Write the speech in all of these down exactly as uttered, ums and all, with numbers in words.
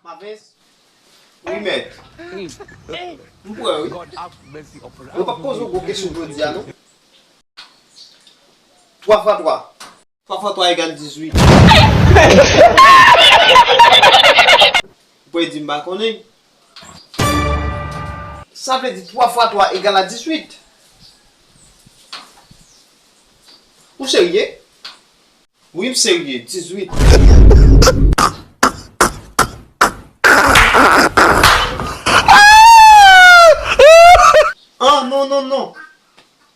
Mavens. Wi, mèt. M prè, wi. Mwen p ap poze w gwo kesyon jodi a, non. Twa fwa twa. Twa fwa twa egal dizuit. Ou pral di m pa konnen. Sa vle di twa fwa twa egal a dizuit. Ou serye? Wi, m serye. Dizuit. Ah, non, non, non.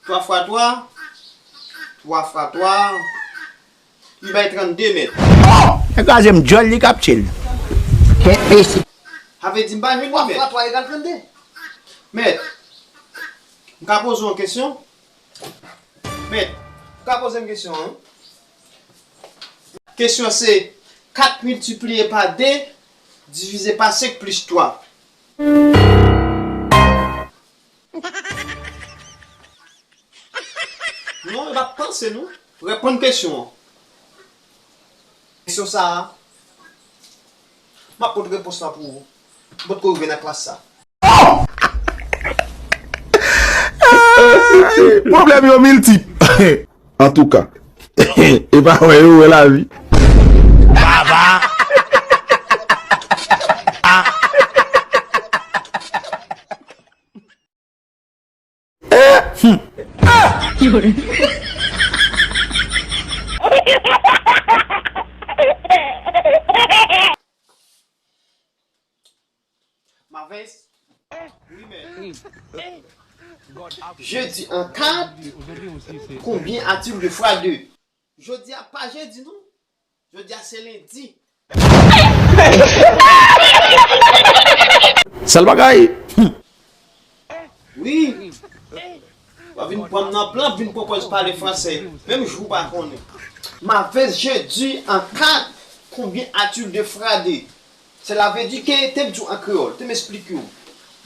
Twa fwa twa. Twa fwa twa. Li bay trannde, mèt. Nèg la kraze m djòl, li k ap tchil. Kèt mesi. Sa vle di m pa jwenn li, mèt. Twa fwa twa egal trannde. Mèt, m ka poze w yon kesyon? Mèt, ou ka poze m kesyon an? Kesyon se, kat miltipliye pa de divize pa senk plis twa. Non, e pa panse, non. Reponn kesyon an. Kesyon sa a, m ap pot repons la pou ou. M potko rive nan klas sa. Pwoblèm yo miltip. Antouka, e pa wè yo wè lavi. Baba. Mavens. Wi, men. Jeudi en quatre, combien a-t-il de fois deux? Jodi a pa jedi, non. Jodi a se lendi. Sèl bagay. Wi. W ap vin pran m nan plan, vin pwopòz pale fransè. Menm jou w pa konnen. Mavens, jeudi en quatre, combien a-t-il de fois deux? Cela veut dire que, te m di w an kreyòl, te m esplike w.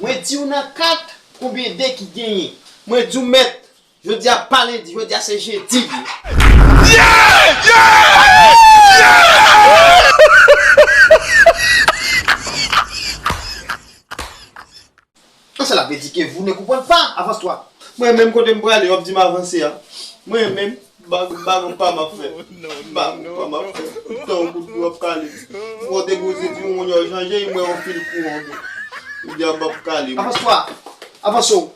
Mwen di w nan kat, konbyen de ki genyen? Mwen di w, mèt, jodi a pa lendi, jodi a se jedi li ye. Sa vle di ke vous ne comprenez pas, avans twa. Mwen menm kote m prale, w ap di m avanse a. Mwen menm, bagon, bagon pa m ap fè. Bagon pa m ap fè. Tan w kout w ap kale. Fò te poze di w moun yo chanje, m wè yon fil kouran. Ou di a m ap kale. Avans twa. Avanse w.